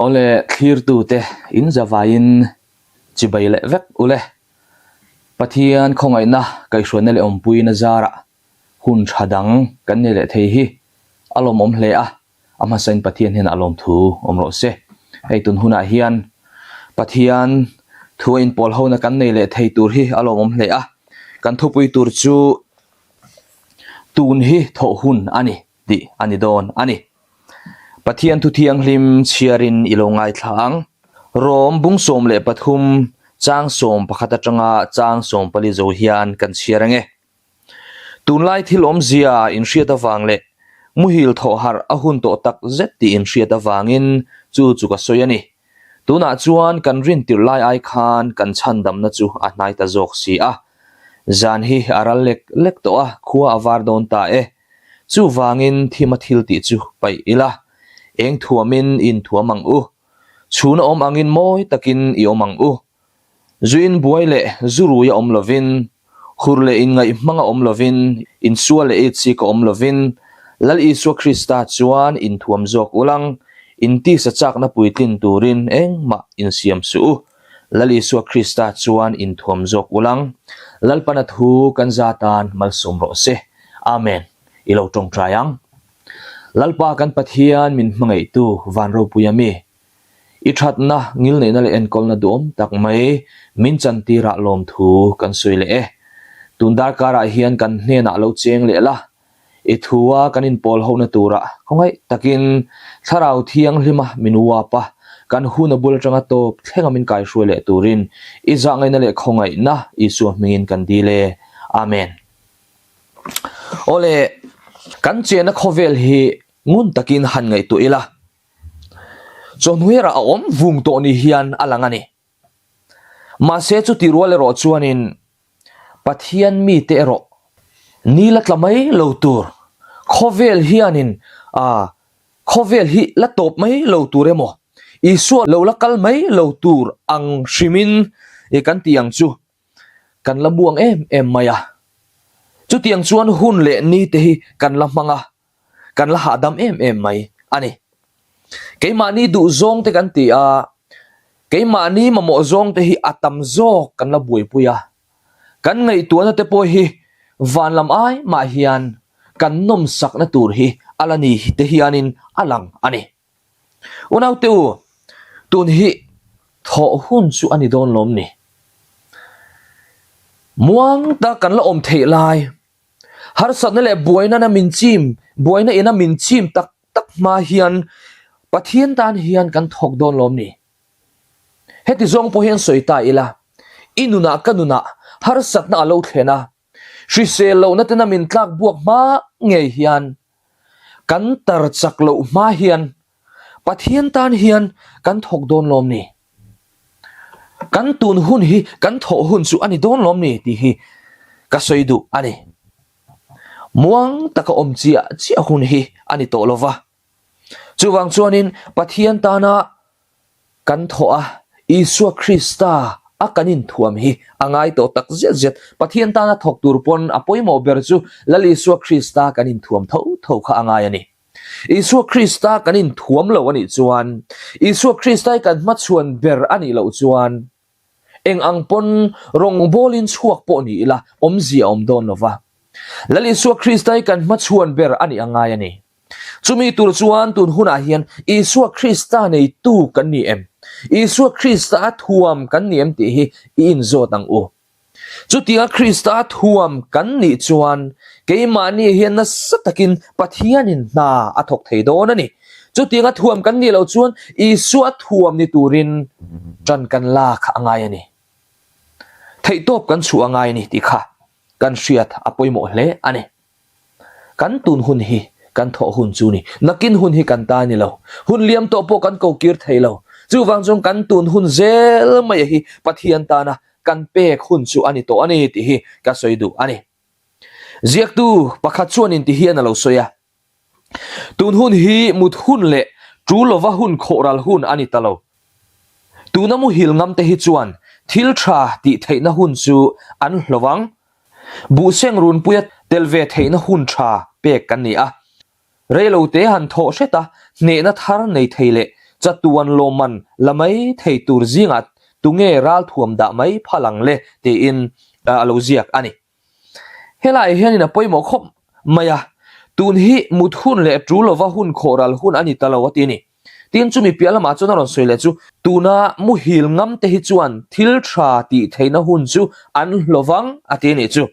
Awle thlirtute in zavaiin chibai leh vek ule. Pathian khawngaihna kaihhruaina leh awmpuina zarah hun tha dang kan nei leh thei hi a lawmawm hle a, a hmasain Pathian hian a lawmthu awm rawh se. Hei tun hunah hian Pathian thu a inpawl hona kan nei leh thei tur hi a lawmawm hle a, kan thupui tur chu tun hi thawh hun a ni tih a ni dawn a ni. Pathian thu thianghlim chhiarin i lo ngaithla ang. Rom bung 13 chang 11 atanga chang 14 zo hian kan chhiar ang e. Tunlai thil awmzia inhriat avang leh muhil thawh harh a hun tawh tak zet tih inhriat avangin chu chu ka sawi a ni. Tunah chuan kan rin tirh lai ai khan kan chhandamna chu a hnai ta zawk si a. Zan hi a ral lek lek tawh a, khua a var dawn ta e. Chuvangin thima thil tih chu paih ila, eng thuamin inthuam ang u. Chhuna awm angin mawi takin i awm ang u. Zu inbuai leh zu rui a awm lovin, hur leh inngaih hmang a awm lovin, insual leh itsik a awm lovin, Lal Isua Krista chuan inthuam zawk ulang, intisa chakna puitlin turin engmah insiam suh u. Lal Isua Krista chuan inthuam zawk ulang, Lalpana thu kan za tan malsawm rawh se. Amen. I lo tawngtai ang. Lalpa kan Pathian min hmangaihtu van ropui a mi. I thatna, ngilneihna leh enkawlna duhawm tak mai min chantirah lawmthu kan sawi leh e. Tun darkarah hian kan hnenah lo cheng leh la, i thua kan inpawl hona turah khawngaih takin Thlarau Thianghlima min uap a, kan hun a bul atanga tawp thlenga min kaihruai leh turin i zahngaihna leh khawngaihna Isua hmingin kan dil e. Amen. Awle, kan chenna khawvel hi ngun takin han ngaihtuah ila. Chawhnuiah a awm vung tawh ni hian a lang a ni. Mahse chuti rual erawh chuanin Pathian mite erawh ni la tla mai lo tur, khawvel hianin ah khawvel hi la tawp mai lo tur emaw, Isua lo la kal mai lo tur ang hrimin i kan tih ang chu kan la muang em em mai a. Chutiang chuan hun leh ni te hi kan la hmang a. kan la hahdam em em mai a ni. Keimahni duh zawng te kan ti a, keimahni mamawh zawng te hi a tam zawk kan la buaipui a. Kan ngaihtuahna te pawh hi van lam ai mah hian kan nawmsakna tur hi a la ni te hianin a lang a ni. Unaute u, tun hi thawh hun chu a ni dawn lawm ni? Muang tak kan la awm theih lai Harsatna leh buaina na min chim, buaina ina min chim tak tak hma hian Pathian tan hian kan thawk dawn lawm ni? Heti zawng pawh hian sawi ta ila, i nunah ka nunah harsatna a lo thlen a, hrisel lohna tena min tlak buak hma ngei hian, kan tar chak loh hma hian Pathian tan hian kan thawk dawn lawm ni? Kan tun hun hi kan thawh hun chu a ni dawn lawm ni tih hi ka sawi duh a ni. Muang taka awm chiah chiah hun hi a ni tawh lova. Chuvang chuanin Pathian tana kan thawh a, Isua Krista a kan inthuam hi a ngai tawh tak zet zet. Pathian tana thawk tur pawn a pawimawh ber chu Lal Isua Krista kan inthuam tho tho kha a ngai a ni. Isua Krista kan inthuam lo a nih chuan, Isua Krista hi kan hmachhuan ber a nih loh chuan, eng ang pawn rawngbawlin chhuak pawh ni ila awmzia a awm dawn lo va. Lal Isua Krista hi kan hmachhuan ber a nih a ngai a ni. Chumi tur chuan tun hunah hian Isua Krista neitu kan ni em? Isua Krista a thuam kan ni em tih hi i inzawt ang u. Chutianga Krista thuam kan nih chuan keimahni hian nasa takin Pathianin hna a thawk thei dawn a ni. Chutianga thuam kan nih loh chuan Isua thuam ni turin ṭan kan lak a ngai a ni. Theihtawp kan chhuah a ngai a ni tih kha kan hriat a pawimawh hle a ni. Kan tun hun hi kan thawh hun chu ni. Nakin hun hi kan ta ni lo. Hun liam tawh pawh kan ko kir thei lo. Chuvang chuan kan tun hun zel mai hi Pathian tana kan pek hun chu a ni tawh a ni tih hi ka sawi duh a ni. Ziaktu pakhat chuanin ti hian a lo sawi a. Tun hun hi mut hun leh tul lova hun khawhral hun a ni ta lo. Tuna muhil ngam te hi chuan thil tha tih theihna hun chu an hlo ang. Buhseng runpuia tel ve theihna hun tha pek kan ni a. Reilote han thawh hret a, hnehna thar nei thei leh. Chatuan lawmman la mai thei tur zingah tunge ralthuam dah mai phal ang le tiin a lo ziak a ni. Helaiah hianin a pawimawh khawp mai a, tun hi mut hun leh tul lova hun khawhral hun a ni ta lo a ti a ni. Tin, chumi piah lamah chuan a rawn sawi leh chu, tuna muhil ngam te hi chuan thil tha tih theihna hun chu an hlawvang a ti a nih chu.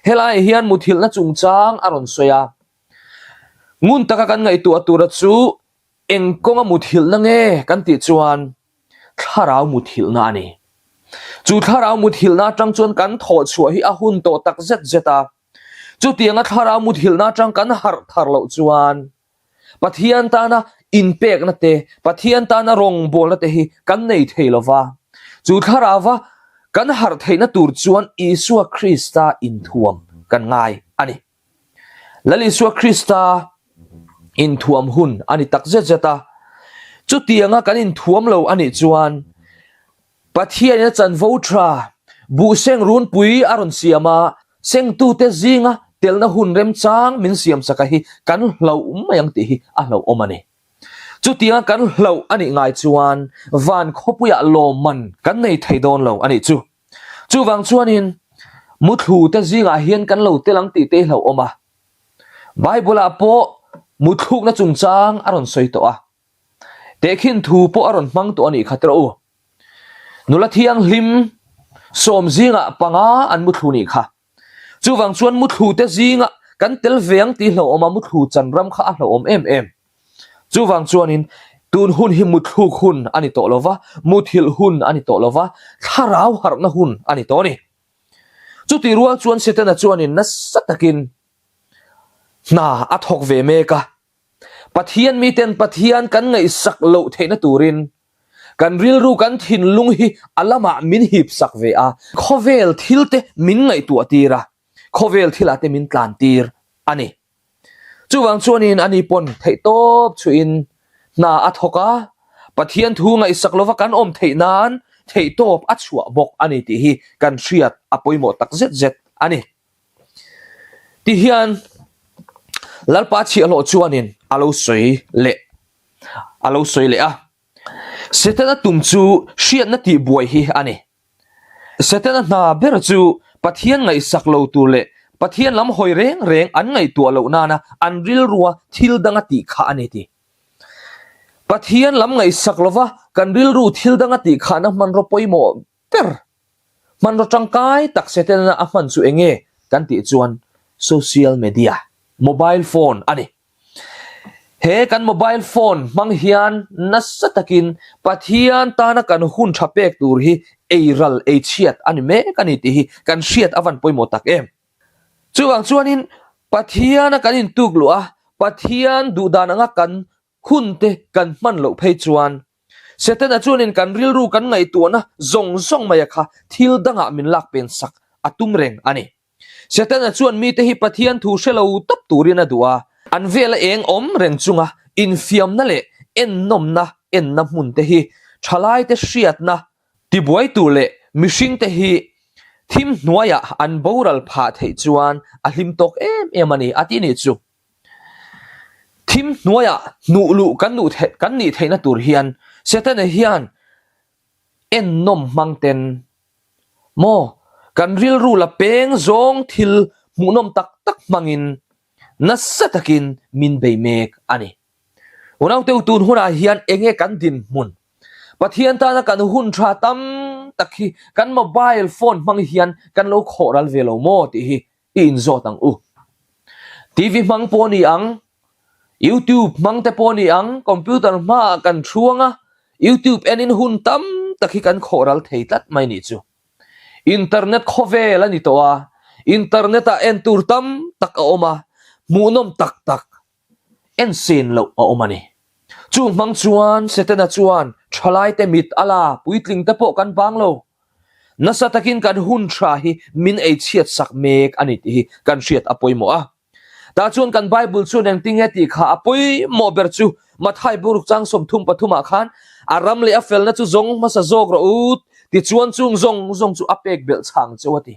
Helaiah hian muthilhna chungchang a rawn sawi a, ngun taka kan ngaihtuah tura chu eng kawnga muthilhna nge kan tih chuan thlarau muthilhna a ni. Chu thlarau muthilhna atang chuan kan thawh chhuah hi a hun tawh tak zet zet a, chutianga thlarau muthilhna atang kan harh thar loh chuan Pathian tana inpekna te, Pathian tana rawngbawlna te hi kan nei thei lo va. Chu thlarauva kan harh theihna tur chuan Isua Krista inthuam kan ngai a ni. Lal Isua Krista inthuam hun a ni tak zet zet a. Chutianga kan inthuam lo a nih chuan Pathianin a chanvo tha buhseng runpui a rawn siam a, sengtute zinga telna hun remchang min siam chaka hi kan hlauh mai ang tih hi a hlauhawm a ni. Chutianga kan hlauh a nih ngai chuan van khawpuiah lawmman kan nei thei dawn lo a nih chu. Chuvang chuanin muthlute zingah hian kan lo tel ang tih te hi hlauhawm a. Bible-ah pawh muthlukna chungchang a rawn sawi tawh a. Tehkhin thu pawh a rawn hmang tawh a nih kha tiraw u. Nula thianghlim sawm zingah panga an muthlu nih kha. Chuvang chuan muthlu te zingah kan tel ve ang tih hlauhawm a, muthlu chan ram kha a hlauhawm em em. Chuvang chuanin tun hun hi muthluk hun a ni tawh lova, muthilh hun a ni tawh lova, thlarau harhna hun a ni tawh a ni. Chutih rual chuan Setana chuanin nasa takin hna a thawk ve mek a. Pathian miten Pathian kan ngaihsak loh theihna turin kan rilru kan thinlung hi a lamah min hipsak ve a, khawvel thil te min ngaihtuah tir a, khawvel thilah te min tlan tir a ni. Chuvang chuanin ani pawn theihtawp chhuihin hna a thawk a, Pathian thu ngaihsak lova kan awm theih nan theihtawp a chhuah bawk a ni tih hi kan hriat a pawimawh tak zet zet a ni. Ti hian Lalpa chhiahhlawh chuanin a lo sawi leh a lo sawi leh a. Setana tum chu hriatna tihbuai hi a ni. Setana hna ber chu Pathian ngaihsak lo tur leh Pathian lam hawi reng reng an ngaihtuah loh nana an rilrua thil danga tih kha a ni ti. Pathian lam ngaihsak lova kan rilru thil danga tih khahna hmanraw pawimawh ber Hmanraw tangkai tak Setana a hman chu enge kan tih chuan social media, mobile phone a ni. He kan mobile phone hmang hian nasa takin Pathian tana kan hun tha pek tur hi ei ral ei chhiat a ni mek a ni tih hi kan hriat a van pawimawh tak em. Chuvang chuanin Pathiana kan intuk luh a, Pathian duhdan anga kan hun te kan hman loh phei chuan Setana chuanin kan rilru kan ngaihtuahna zawng zawng mai a kha thil dangah min lak pen sak a tum reng a ni. Setana chuan mite hi Pathian thu hre lo tawp turin a duh a, an vela eng awm reng chunga infiamna leh ennawmna enna hmun te hi thalaite hriatna tibuai tur leh mihringte hi thim hnuaiah an boral phah theih chuan a hlim tawk em em a ni a ti nih chu. Thim hnuaiah hnuh luh kan duh theih kan nih theihna tur hian Setana hian ennawm hmang ten maw kan rilru la peng zawng thil hmuhnawm tak tak hmangin nasa takin min bei mek a ni. Unauteu tun hunah hian enge kan dinhmun? Pathian tana kan hun tha tam tak hi kan mobile phone hmang hian kan lo khawh ral ve lo maw tih hi i inzawt ang u. TV hmang pawh ni ang, YouTube hmang te pawh ni ang, computer hmaah kan thuang a, YouTube enin hun tam tak hi kan khawh ral thei tlat mai nih chu. Internet khawvel a ni tawh a, internet ah en tur tam tak a awm a, hmuhnawm tak tak en sen loh a awm a ni. Chung hmang chuan Setana chuan thalaite mit a la, puitling te pawh kan bang lo. Nasa takin kan hun tha hi min ei chhiat sak mek a ni tih hi kan hriat a pawimawh a. Tah chuan kan Bible chuan engtinge tih kha a pawimawh ber chu Mathai buruk chang 33 ah khan a ram leh a felna chu zawng hmasa zawk rawh u tichuan chung zawng zawng chu a pek belh chhang cheu a ti.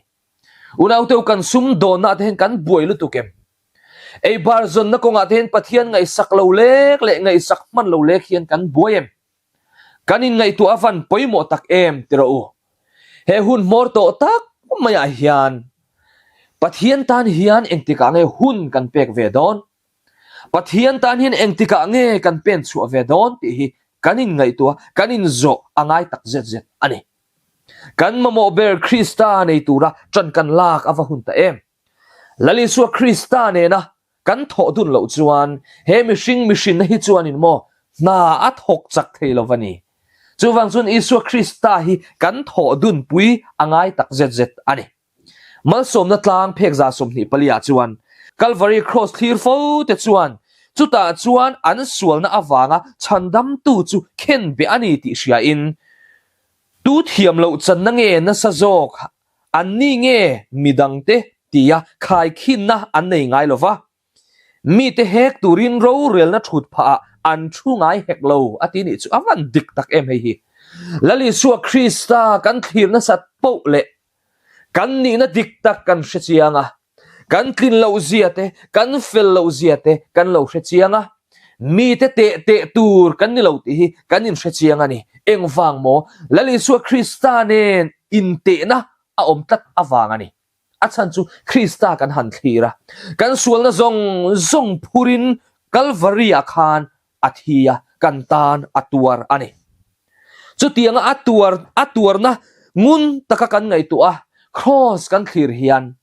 Unauteu kan sumdawnna ah te hian kan buai lutuk em? Ei bar zawnna kawngah te hian Pathian ngaihsak lo lek leh ngaihsak hman lo lek hian kan buai em? Kan inngaihtuah a van pawimawh tak em ti rawh u. He hun hmawr tawh tak maiah hian Pathian tan hian engtikah nge hun kan pek ve dawn? Pathian tan hian engtikah nge kan pen chhuah ve dawn tih hi kan inngaihtuah, kan inzawh a ngai tak zet zet a ni. Kan mamawh ber Krista nei tura ṭan kan lak a va hun ta em? Lal Isua Krista nena kan thawh dun loh chuan he mihring mihrinna hi chuanin maw hna a thawk chak thei lo va ni. Chuvang chuan Isua Krista hi kan thawh dunpui a ngai tak zet zet a ni. Malsawmna tlang phek 24 ah chuan Kalvari Kraws thlir fo te chuan chutah chuan an sualna avanga chhandamtu chu khenbeh a ni tih hriain tu thiam loh channa nge nasa zawk Anni nge midangte tia khaikhinna an nei ngai lo va, mite hek turin rorelna thut phahah an thu ngai hek lo a ti nih chu a van dik tak em hei hi. Lal Isua Krista kan thlir nasat poh leh kan nihna dik tak kan hre chiang a, kan tlin loh zia te, kan fel loh zia te kan lo hre chiang a, mite teh teh tur kan ni lo tih hi kan inhre chiang a ni. Engvang maw? Lal Isua Krista nen intehna a awm tlat avang a ni. A chhan chu Krista kan han thlir a, kan sualna zawng zawng phurin Kalvari-ah khan a thi a, kan tan a tuar a ni. Chutianga a tuar a tuarna ngun taka kan ngaihtuah a, Kraws kan thlir hian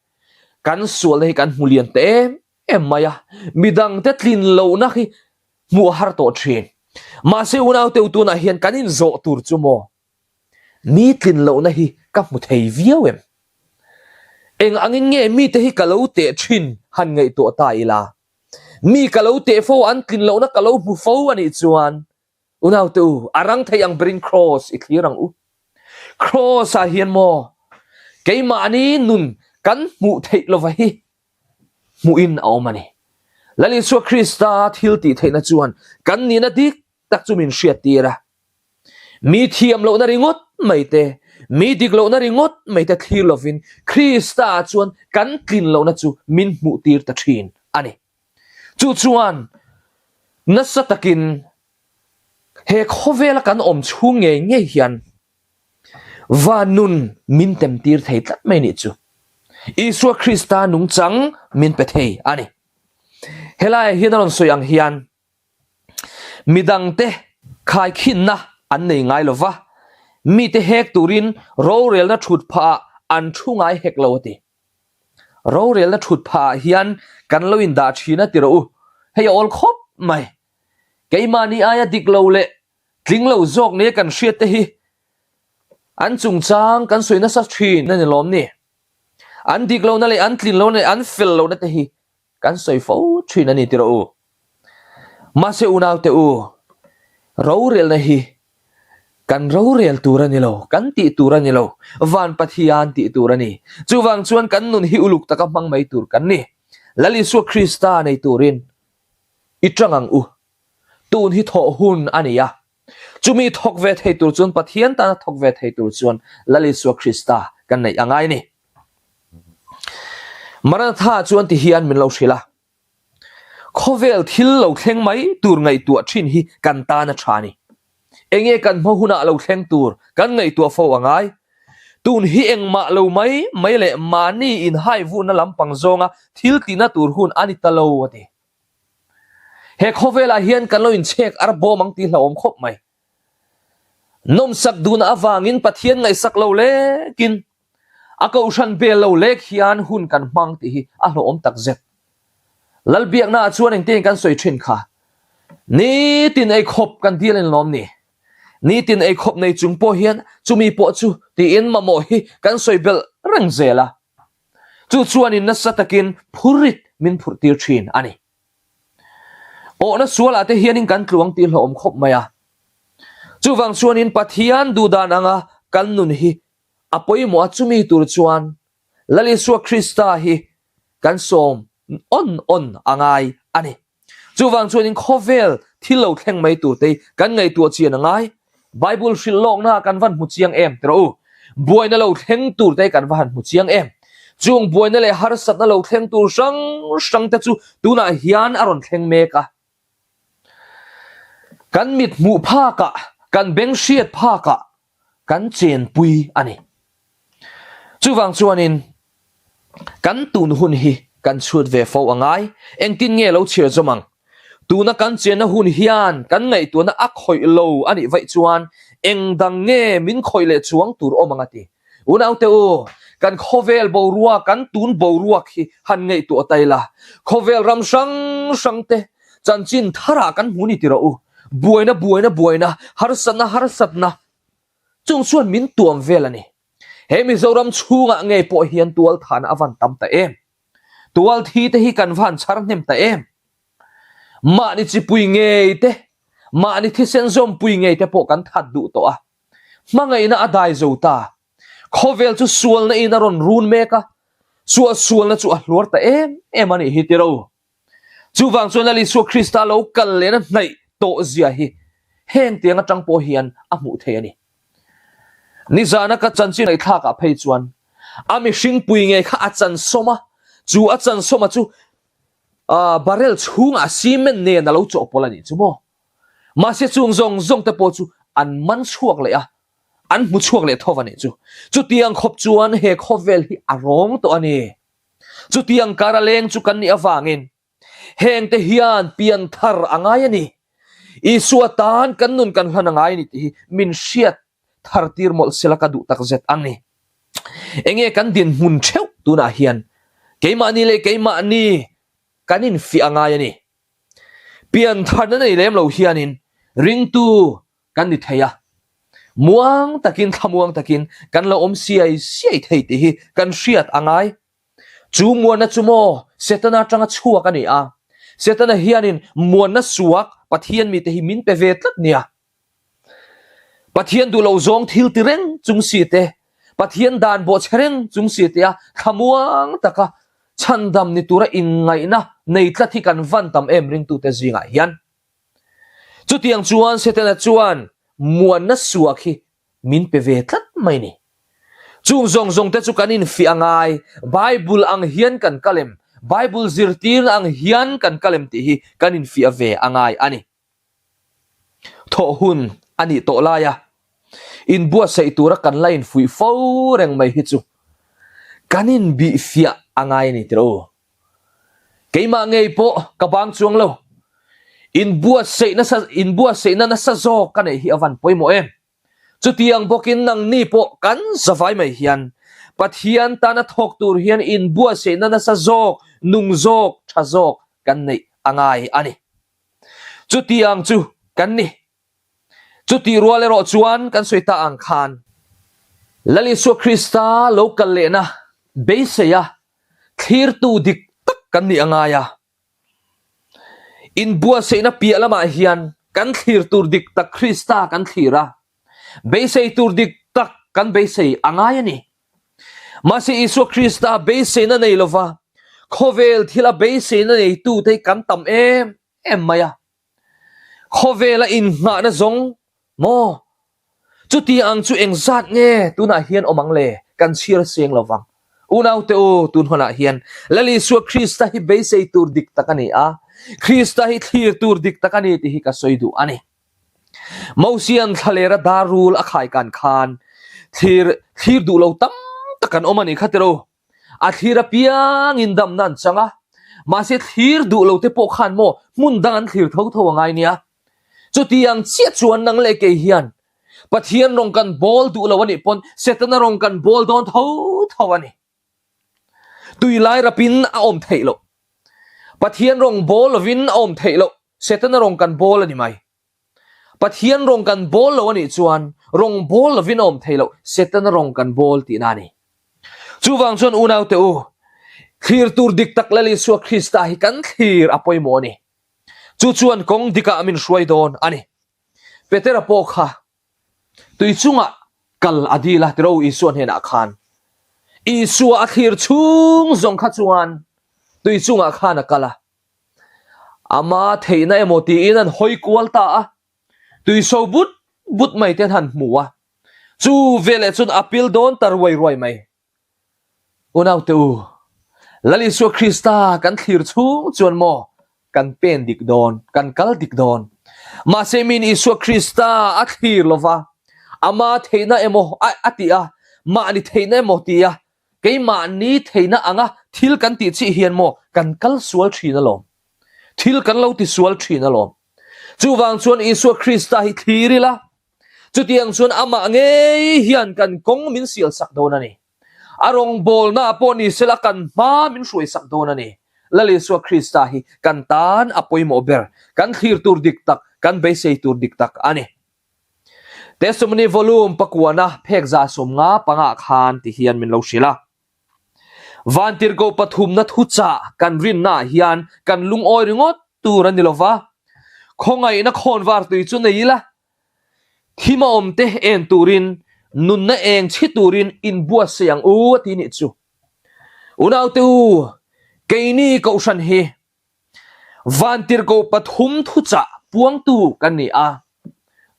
kan sualna hi kan hmu lian ta em em mai a, midangte tlin lohna hi hmuh a har tawh thin. Mahse unaute u tunah hian kan inzawh tur chu maw? Mi tlin lohna hi ka hmu thei viau em? Eng angin nge mite hi ka lo teh thin han ngaihtuah ta ila? Mi ka lo teh fo an tlin lohna ka lo hmu fo a nih chuan unaute u, a rang thei ang berin Kraws i thlir ang u. Kraws ah hian maw keimahni nun kan hmuh theih lova hi hmuhin a awm a ni. Lal Isua Krista thil tih theihna chuan kan nihna dik tak chu min hriattir a. Mi thiam lohna ringawt mai te, mi dik lohna ringawt mai te thlir lovin Krista chuan kan tlin lohna chu min hmuhtir ta thin a ni. Chu chuan nasa takin he khawvela kan awm chhung ngei ngei hian van nun min temtir thei tlat mai nih chu. Isua Krista nungchang min pe thei a ni. Helaiah hian a rawn sawi ang hian Midangte khaikhinna an nei ngai lo va, mite hek turin rorelna thut phahah an thu ngai hek lo a ti. Rorelna thut phahah hian kan lo indah thin a ti rawh u, hei a awl khawp mai. Keimahni aia dik lo leh tling lo zawk nia kan hriat te hi an chungchang kan sawi nasa thin a ni lawm ni? An dik lohna leh an tlin lohna leh an fel lohna te hi Kan sawi fo thin a ni ti rawh u. Mahse unaute u, rorelna hi kan rorel tur a ni lo, kan tih tur a ni lo, van Pathian tih tur a ni. Chuvang chuan kan nun hi uluk taka hmang mai tur kan ni. Lal Isua Krista nei turin i tang ang u. Tun hi thawh hun a ni a. Chumi thawk ve thei tur chuan Pathian tana thawk ve thei tur chuan Lal Isua Krista kan neih a ngai a ni. Maranatha chuan ti hian min lo hrilh a, Khawvel thil lo thleng mai tur ngaihtuah thin hi kan tan a tha a ni. Enge kan hma hunah lo thleng tur kan ngaihtuah fo a ngai. Tun hi engmah lo mai mai leh mahni inhaivurna lampang zawnga thil tihna tur hun a ni ta lo a ti. He khawvelah hian kan lo inchhek ar bawm ang tih hlauhawm khawp mai. Nawmsak duhna avangin Pathian ngaihsak lo lekin a kohhran bel lo lek hian hun kan hmang tih hi a hlauhawm tak zet. Lalbiaknaah chuan engtin kan sawi thin kha? Nitin eikhawp kan dil in lawm ni? Nitin eikhawp nei chung pawh hian chumi pawh chu tiin mamawh hi kan sawi belh reng zel a. Chu chuanin nasa takin phurrit min phurhtir thin a ni. Awhna sualah te hianin kan tluang tih hlauhawm khawp mai a. Chuvang chuanin Pathian duhdan anga kan nun hi a pawimawh a, chumi tur chuan Lal Isua Krista hi kan sawm awn awn a ngai a ni. Chuvang chuanin khawvel thil lo thleng mai tur te kan ngaihtuah chian a ngai. Bible hrilh lawkna kan van hmu chiang em ti rawh u. Buaina lo thleng tur te kan va han hmu chiang em. Chung buaina leh harsatna lo thleng tur hrang hrang te chu tunah hian a rawn thleng mek a. Kan mit hmuh phakah. Kan beng hriat phakah kan chenpui a ni. Chuvang chuanin kan tun hun hi kan chhut ve fo a ngai. Engtin nge lo chhiar zawm ang? Tuna kan chenna hun hian kan ngaihtuahna a khawih lo a nih vaih chuan eng dang nge min khawih leh chuang tur awm ang a ti. Unaute u, kan khawvel boruak, kan tun boruak hi han ngaihtuah ta ila. Khawvel ram hrang hrang te chanchin tharah kan hmu ni tiraw u. Buaina buaina buaina, harsatna harsatna chung chuan min tuam vel a ni. He Mizoram chhungah ngei pawh hian tualthana a van tam ta em? Tualthi te hi kan van chhar hnem ta em? Mahni chipui ngei te, mahni thisen zawmpui ngei te pawh kan that duh tawh a. Hmangaihna a dai zo ta. Khawvel chu sualna in a rawn run mek a, suahsualna chu a hluar ta em em a nih hi tiro. Chuvang chuan Lal Isua Krista lo kal lehna hnaih tawh zia hi heng tiang atang pawh hian a hmuh theih a ni. Nizana ka chanchin ngaihthlakah phei chuan a mihring pui ngei kha a chansawm a, chu a chansawma chu barrel chhungah cement nen a lo chawhpawlh a nih chu maw. Mahse chung zawng zawng te pawh chu an man chhuak leh a, an hmu chhuak leh tho a nih chu. Chutiang khawp chuan he khawvel hi a rawng tawh a ni. Chutiang kar a leng chu kan nih avangin hengte hian pian thar a ngai a ni. Isua tan kan nun kan hlan a ngai a ni tih hi min hriat thar tir mawlh sela ka duh tak zet ang ni. Enge kan dinhmun theuh tunah hian keimahni leh keimahni kan infiah a ngai a ni. Pian tharna nei lem lo hianin ringtu kan ni thei a, muang takin thlamuang takin kan lo awm siai siai thei tih hi kan hriat a ngai. Chu muanna chu maw Setana atanga chhuak a ni a, Setana hianin muanna suak Pathian mite hi min pe ve tlat nia. Pathian duh lo zawng thil ti reng chung si te, Pathian dan bawhchhe reng chung si te a thlamuang taka chhandam ni tura inngaihna nei tlat hi kan van tam em ringtute zingah hian. Chutiang chuan Setana chuan muanna suak hi min pe ve tlat mai ni. Chung zawng zawng te chu kan infiah ngai, Bible ang hian kan kal em, Bible zirtirna ang hian kan kal em tih hi kan infiah ve a ngai a ni. Thawh hun a nih tawh lai a, inbuatsaih tura kan la infuih fo reng mai hi chu kan inbihfiah a ngai a ni tiraw u. Keimah ngei pawh ka bang chuang lo. Inbuatsaih nasa inbuatsaihna nasa zawk ka neih hi a van pawimawh em. Chutiang bawkin nangni pawh kan zavai mai hian Pathian tana thawk tur hian inbuatsaihna nasa zawk, nung zawk, tha zawk kan neih a ngai a ni. Chutiang chu kan ni. Chutih rual erawh chuan kan sawi ta ang khan Lal Isua Krista lo kal lehna beiseia thlirtu dik tak kan nih a ngai a. Inbuatsaihna piah lamah hian kan thlir tur dik tak Krista kan thlir a, beisei tur dik tak kan beisei a ngai a ni. Mahse Isua Krista beiseina nei lova khawvel thila beiseina neitute hi kan tam em em mai a. Khawvela innghahna zawng maw? Chuti ang chu engzat nge tunah hian awm ang le? Kan chhiar seng lo vang. Unaute u, tun hunah hian Lal Isua Krista hi beisei tur dik tak a ni a, Krista hi thlir tur dik tak a ni tih hi ka sawi duh a ni. Mosian thlalera dar rul a khaikan khan thlir thlir duh lo tam tak an awm a ni kha tiro. A thlir apiangin damna an chang a, mahse thlir duh lo te pawh khan maw hmun dang an thlir tho tho a ngai nia. Chuti ang chiah chuan nang leh kei hian Pathian rawng kan bawl duh lo a nih pawn Setana rawng kan bawl dawn tho tho a ni. Tui lai rapin a awm theih loh. Pathian rawng bawl lovin a awm theih loh. Setana rawng kan bawl a ni mai. Pathian rawng kan bawl lo a nih chuan rawng bawl lovin a awm thei loh, Setana rawng kan bawl tihna a ni. Chuvang chuan unaute u, thlir tur dik tak Lal Isua Krista hi kan thlir a pawimawh a ni. Chu chuan kawng dikah min hruai dawn a ni. Petera pawh kha tui chungah kal a dil a, tiro Isua hnenah khan. Isua a thlir chhung zawng kha chuan tui chungah khan a kal a. Ama theihna emaw tiin an hawi kual ta a, tui so but but mai te an han hmu a, chu veleh chuan a pil dawn ta ruai ruai mai. Unaute u, Lal Isua Krista kan thlir chhung chuan maw kan pen dik dawn, kan kal dik dawn. Mahse miin Isua Krista a thlir lova, ama theihna emaw a ti a, mahni theihna emaw ti a, keimahni theihna anga thil kan tih chih hian maw kan kal sual thin alawm. Thil kan lo ti sual thin alawm. Chuvang chuan Isua Krista hi thlir ila, chutiang chuan amah ngei hian kan kawng min sial sak dawn a ni. A rawngbawlna pawh ni sela kan hma min hruai sak dawn a ni. Lal Isua Krista hi kan tan a pawimawh ber, kan thlir tur dik tak, kan beisei tur dik tak a ni. Testimony Volume pakuana phek 155 ah khan ti hian min lo hrilh a. Vantirhkoh pathumna thuchah kan rinnaah hian kan lungawi ringawt tur a ni lova, khawngaihna khawnvar tui chu nei ila, thim a awm te en turin, nunna eng chhi turin inbuatsaih ang u a ti nih chu. Unaute u, keini kohhran hi Vantirhkoh pathum thuchah puangtu kan ni a,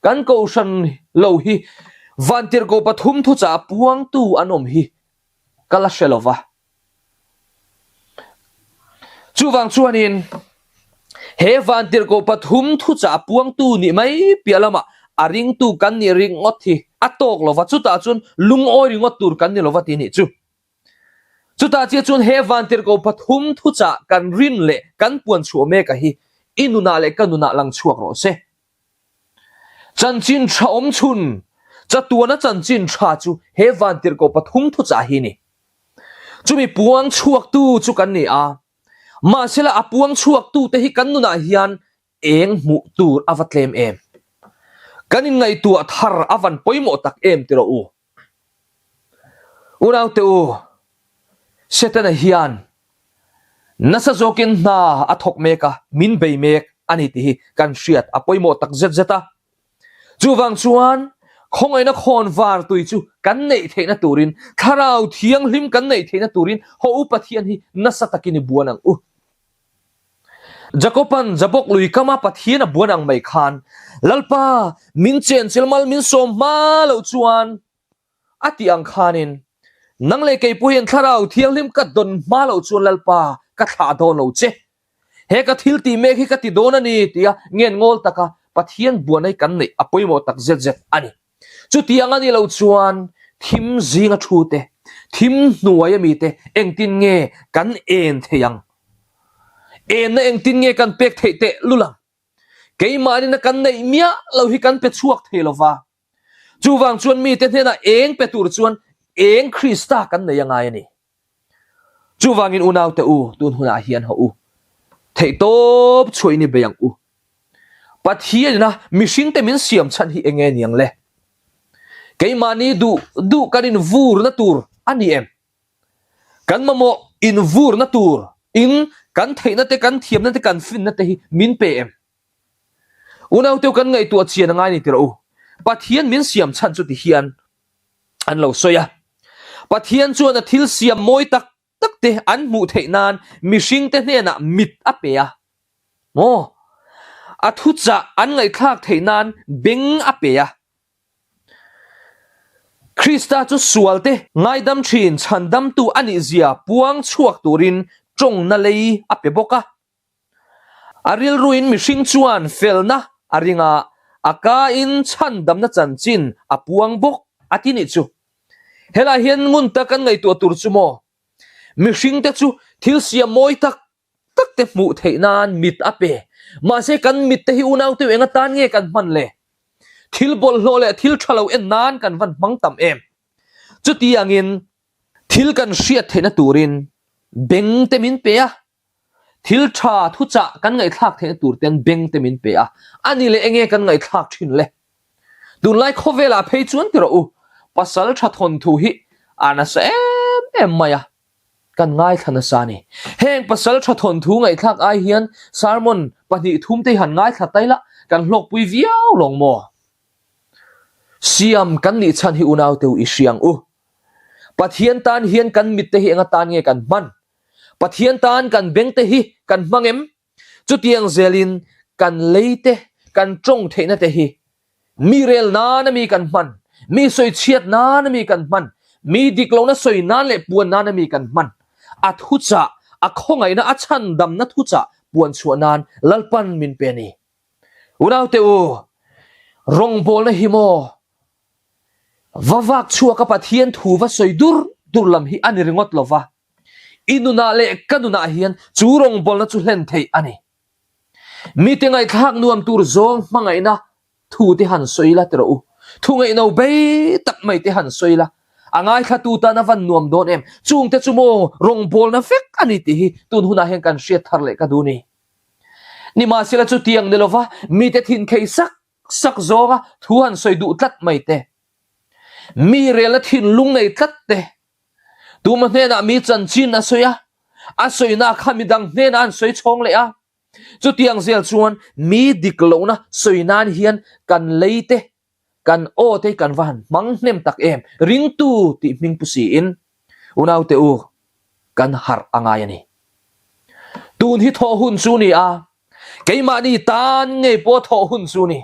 kan kohhran lo hi Vantirhkoh pathum thuchah puangtu an awm hi ka la hre lova. Chuvang chuanin he Vantirhkoh pathum thuchah puangtu nih mai piah lamah a ringtu kan nih ringawt hi a tawk lova, chutah chuan lungawi ringawt tur kan ni lova tih nih chu. Chutah chiah chuan he vantirhkoh pathum thuchah kan rin leh kan puan chhuah mek a hi i nunah leh ka nunah lang chhuak rawh se. Chanchin tha awm chhun, chatuana chanchin tha chu he vantirhkoh pathum thuchah hi ni. Chumi puang chhuaktu chu kan ni a, mahsela a puang chhuaktute hi kan nunah hian eng hmuh tur a va tlem em? Kan inngaihtuah thar a van pawimawh tak em ti rawh u. Unaute u, Setana hian nasa zawkin hna a thawk mek a, min bei mek a ni tih hi kan hriat a pawimawh tak zet zet a. Chuvang chuan khawngaihna khawnvar tui chu kan neih theihna turin, Thlarau Thianghlim kan neih theihna turin haw u Pathian hi nasa takin i buan ang u. Jakoban Jabok lui kama Pathian a buan ang mai khan, Lalpa, min chenchil mal min sawm hma loh chuan, a tih ang khanin, Nang leh kei pawh hian Thlarau Thianghlim ka dawn hma loh chuan Lalpa, ka thlah dawn lo che. He ka thil tih mek hi ka ti dawn a ni, tia ngen ngawl taka Pathian buanai kan neih a pawimawh tak zet zet a ni. Chutiang a nih loh chuan thim zinga thu te, thim hnuai ami te engtin nge kan en thei ang? Enna engtin nge kan pek theih teh lul ang? Keimahnin a kan neih miah lo hi kan pe chhuak thei lo va. Chuvang chuan mite hnenah eng pe tur chuan eng Krista kan nei a ngai a ni. Chuvangin unaute u, tun hunah hian haw u. Theihtawp chhuahin i bei ang u. Pathianina mihringte min siam chhan hi enge niang le? Keimahni duh duh kan invurna tur a ni em? Kan mamawh invurna tur in kan theihna te, kan thiamna te, kan finna te hi min pe em? Unaute u kan ngaihtuah chian a ngai ni tirh u. Pathian min siam chhan chu ti hian an lo sawi a. Pathian chuan a thil siam mawi tak tak te an hmuh theih nan mihringte hnenah mit a pe a. Maw? A thuchah an ngaihthlak theih nan beng a pe a. Krista chu sualte ngaidam thin chhandamtu a nih zia puang chhuak turin tawngna lei a pe bawk a. A rilruin mihring chuan felna a ring a, a kain chhandamna chanchin a puang bawk a ti nih chu. Helai hian ngun tak kan ngaihtuah tur chu maw? Mihringte chu thil siam mawi tak tak te hmuh theih nan mit a pe. Mahse kan mit te hi unaute eng atan nge kan hman le? Thil bawlhhlawh leh thil tha lo en nan kan van hmang tam em? Chutiangin thil kan hriat theihna turin beng te min pe a, Thil tha thuchah kan ngaihthlak theihna tur ten beng te min pe a, a ni leh enge kan ngaihthlak thin le? Tunlai khawvelah phei chuan ti rawh u, pasal tha thawnthu hi a nasa em em mai a, kan ngaithla nasa a ni. Heng pasal tha thawnthu ngaihthlak ai hian sermon pahnih thum te hi han ngaithla tai la, kan hlawkpui viau lawng maw? Siam kan nih chhan hi unaute u i hriang u. Pathian tan hian kan mit te hi enga tan nge kan hman? Pathian tan kan beng te hi kan hmang em? Chutiang zelin kan lei te, kan tawng theihna te hi mi rel nana mi kan hman, mi sawi chhiat nana mi kan hman, mi dik lohna sawi nan leh puan nana mi kan hman. A thuchah, a khawngaihna, a chhandamna thuchah puan chhuah nan Lalpan min pe a ni. Unaute u, rawngbawlna hi maw va vak chhuaka Pathian thu va sawi dur dur lam hi a ni ringawt lo va, i nunah leh ka nunah hian chu rawngbawlna chu hlen theih a ni. Mite ngaihthlak nuam tur zawng hmangaihna thu te han sawi la ti rawh u. Thu ngaihno bei tak mai te han sawi la. A ngaithlatu tan a van nuam dawn em? Chungte chu maw rawngbawlna vek a ni tih hi tun hunah hian kan hriat thar leh ka duh ni. Nimahsela chutiang ni lova mite thin khei sak sak zawnga thu han sawi duh tlat mai te, mi relna thinlung nei tlat te, tuma hnenah mi chanchin a sawi a, a sawina kha midang hnenah an sawi chhawng leh a, chutiang zel chuan mi dik lohna sawi nan hian kan lei te, kan aw te kan va han hmang hnem tak em, ringtu tih hming pu siin unaute u kan harh a ngai a ni. Tun hi thawh hun chu ni a, keimahni tan ngei pawh thawh hun chu ni.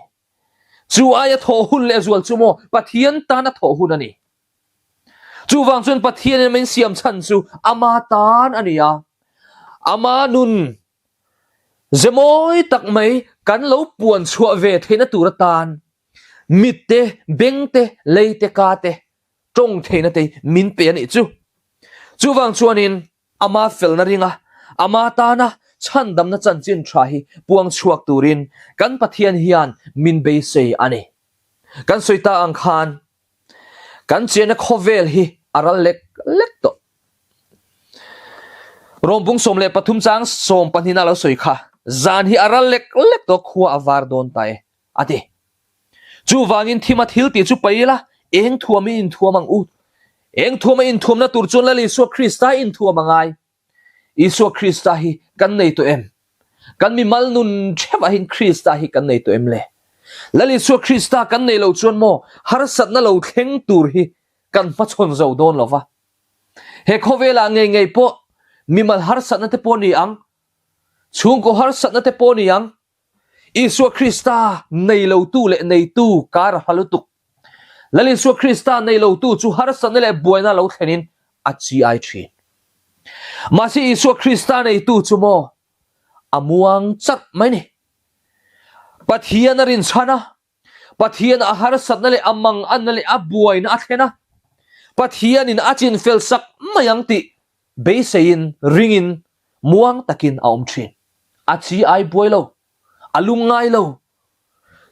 Chu aia thawh hun leh zual chu maw Pathian tana thawh hun a ni. Chuvang chuan Pathianin min siam chhan chu ama tan a ni a, ama nun Ze mawi tak mai kan lo puan chhuah ve theihna tur atan mit te, beng te, lei te, ka te, tawng theihna te min pe a nih chu. Chuvang chuanin ama felna ringa ama tana chhandamna chanchin tha hi puang chhuak turin kan Pathian hian min beisei a ni. Kan sawi ta ang khan Kan chenna khawvel hi a ral lek lek tawh. Rawmpung 13 chang sawmpahnihna a lo sawi kha, zan hi a ral lek lek tawh khua a var dawn ta e, a ti. Chuvangin thima thil tih chu pai ila, eng thuamin inthuam ang u. Eng thuama inthuamna tur chuan Lal Isua Krista inthuam a ngai. Isua Krista hi kan nei tawh em? Kan mimal nun theuh ah hian Krista hi kan nei tawh em le? Lal Isua Krista kan nei lo chuan maw harsatna lo thleng tur hi kan hmachhawn zo dawn lo va. He khawvelah ngei ngei pawh mimal harsatna te pawh ni ang, chhungkaw harsatna te pawh ni ang, Isua Krista nei lotu leh neitu kar a hla lutuk. Lal Isua Krista nei lotu chu harsatna leh buaina lo thlenin a chi ai thin. Mahse Isua Krista neitu chu maw a muang charh mai ni. Pathian a rinchhan a, Pathian a harsatna leh a manganna leh a buaina a thlen a, Pathianin a chinfel sak mai ang tih beiseiin ringin muang takin a awm thin. A chi ai buai lo, a lung ngai lo.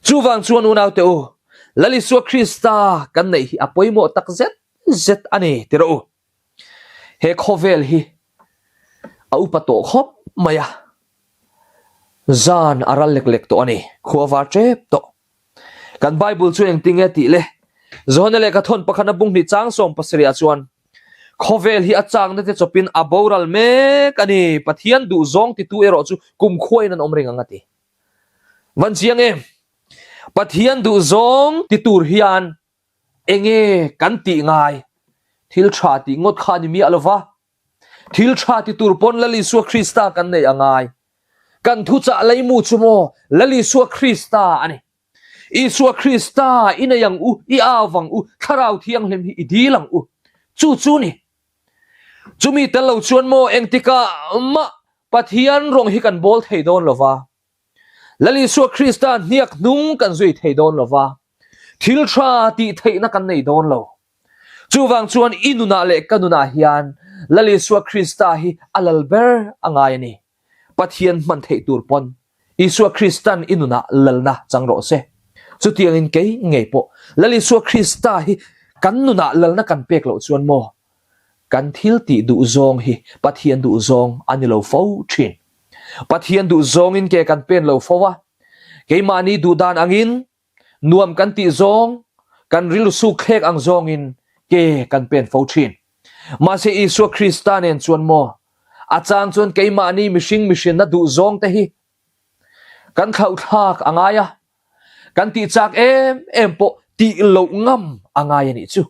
Chuvang chuan unaute u, Lal Isua Krista kan neih hi a pawimawh tak zet zet a ni ti rawh u. He khawvel hi a upa tawh khawp mai a, zan a ral lek lek tawh a ni, khua var tep tawh. Kan Bible chu engtin nge tih le? Johana lehkha thawn pakhat a bung hnih chang 70 ah chuan, Khawvel hi a chakna te chawpin a boral mek a ni, Pathian duh zawng titu erawh chu kumkhuain an awm reng ang a ti. Van chiang em? Pathian duh zawng ti tur hian enge kan tih ngai? Thil tha tih ngawt kha a ni miah lo va. Thil tha ti tur pawn Lal Isua Krista kan neih a ngai. Kan thuchah leimu chu maw Lal Isua Krista a ni. Isua Krista i nei ang u, i au vang u, Thlarau Thianghlim hi i dil ang u. Chu chu ni. Chumi tel lo chuan maw engtikah mah Pathian rawng hi kan bawl thei dawn lo va. Lal Isua Krista hniak hnung kan zui thei dawn lo va. Thil tha tih theihna kan nei dawn lo. Chuvang chuan i nunah leh ka nunah hian Lal Isua Krista hi a lal ber a ngai a ni. Pathian hman theih tur pawn Isua Kristan i nunah lalna chang rawh se. Chutiangin kei ngei pawh Lal Isua Krista hi kan nunah lalna kan pek loh chuan maw kan thil tih duh zawng hi Pathian duh zawng a ni lo fo thin. Pathian duh zawngin ke kan pen lo fo a, keimahni duh dan angin Nuam kan tih zawng, kan rilru suk thlek ang zawngin ke kan pen fo thin. Mahse Isua Krista nen chuan maw, a chang chuan keimahni mihring mihrinna duh zawng te hi kan thlauhthlak a ngai a, kan tih chak em em pawh tih loh ngam a ngai a nih chu.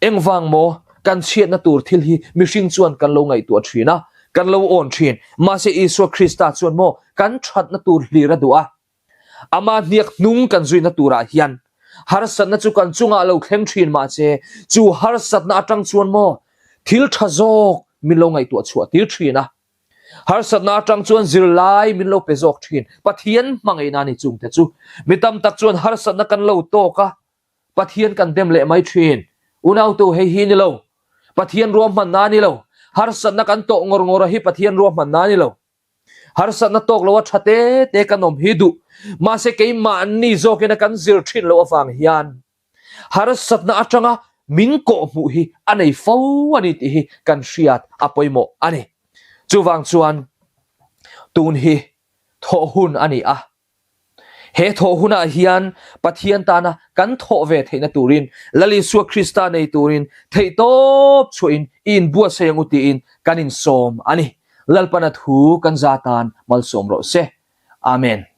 Engvang maw kan chhiatna tur thil hi mihring chuan kan lo ngaihtuah thin a, kan lo awn thin. Mahse Isua Krista chuan maw kan thatna tur hlir a duh a, Ama hniak hnung kan zuina turah hian harsatna chu kan chungah lo thleng thin mahse chu harsatna atang chuan maw thil tha zawk min lo ngaihtuah chhuah tir thin a. Harsatna atang chuan zirlai min lo pe zawk thin. Pathian hmangaihna a ni chungte chu. Mi tam tak chuan harsatna kan lo tawk a, Pathian kan dem leh mai thin. Unautu hei hi ni lo. Pathian ruahmanna a ni lo. Harsatna kan tawh ngawr ngawr a hi Pathian ruahmanna a ni lo. Harsatna tawk lo a tha te te kan awm hi duh. Mahse keimahni zawkin a kan zir thin loh avang hian harsatna atanga min kawhhmuh hi a nei fo a ni tih hi kan hriat a pawimawh a ni. Chuvang chuan tun hi thawh hun a ni a. He thawh hunah hian Pathian tana kan thawh ve theihna turin Lal Isua Krista nei turin theihtawp chhuahin i inbuatsaih ang u tiin kan insawm a ni. Lalpana thu kan za tan malsawm rawh se. Amen.